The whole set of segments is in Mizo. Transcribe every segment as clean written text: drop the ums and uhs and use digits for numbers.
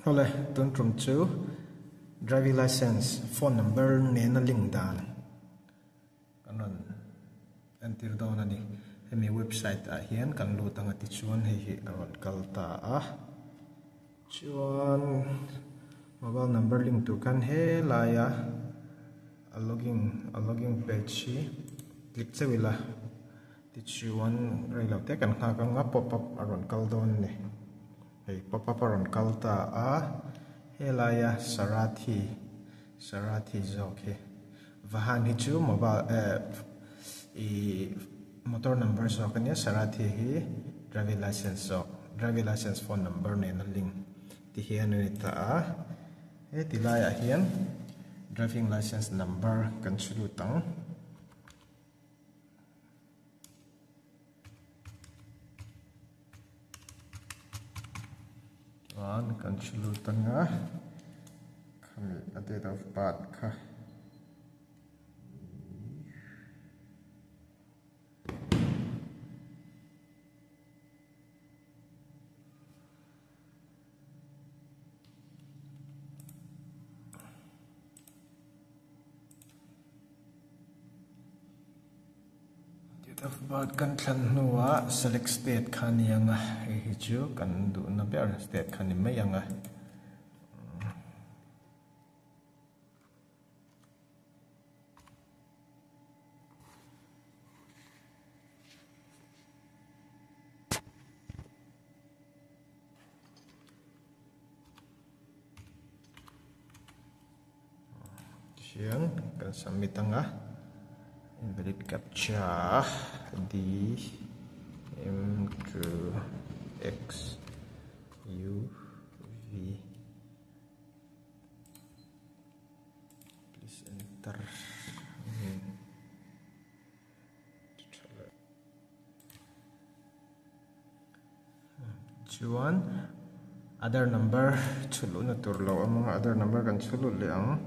Awle, tun tum chu driving license phone number nena link dan kan rawn entir dawn a ni. Hemi website ah hian kan lut anga tichuan hei hi a rawn kal ta a. Chuan mobile number link tur khan helaia a login a login page hi click chauh ila tichuan reilo te kan nghak anga pop up a rawn kal dawn a ni. Hei pop up a rawn kal ta a, helaia Sarathi Sarathi zawk hi Vahan hi chu mobile eh ih motor number zawk ania Sarathi hi driving license zawk driving license phone number nen a link ti hian a ni ta a heti laiah hian driving license number kan chhu lut ang. Chuan kan chhu lut anga khami a date of birth kha. Date of birth kan thlan hnuah select state kha a ni ang a, hei hi chu kan duhna ber state kha a ni mai ang a. Tihian kan submit ang a, invalid captcha D M 2 X U V Please enter. Chuan other number chhulhna tur lo awm anga other number kan chhulh leh ang.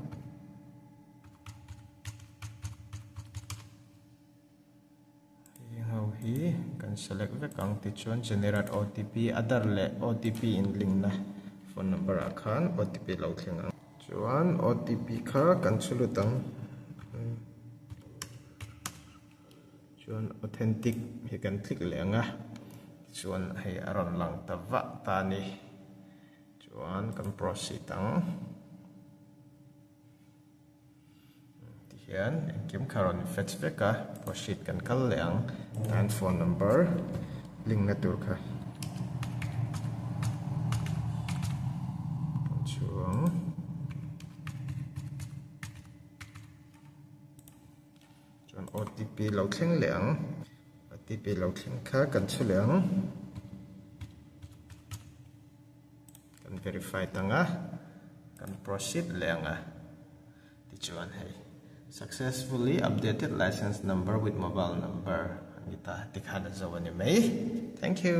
Heng ho hi kan select vek ang tichuan generate OTP other leh OTP in link na phone number ah khan OTP lo thleng ang. Chuan OTP kha kan chhulut ang. Chuan authentic hi kan click leh ang a tichuan hei a rawn lang ta vah ta a ni. Chuan kan proceed ang. Tihian engkim kha rawn fetch vek a proceed kan kal leh ang tan phone number link na tur kha kan chhuang chuan OTP lo thleng leh ang OTP lo thleng kha kan chhu leh ang Kan verify tang a, kan proceed leh ang a. Tichuan hei successfully updated license number with mobile number a ni ta, tikhan a zo a ni mai. Thank you.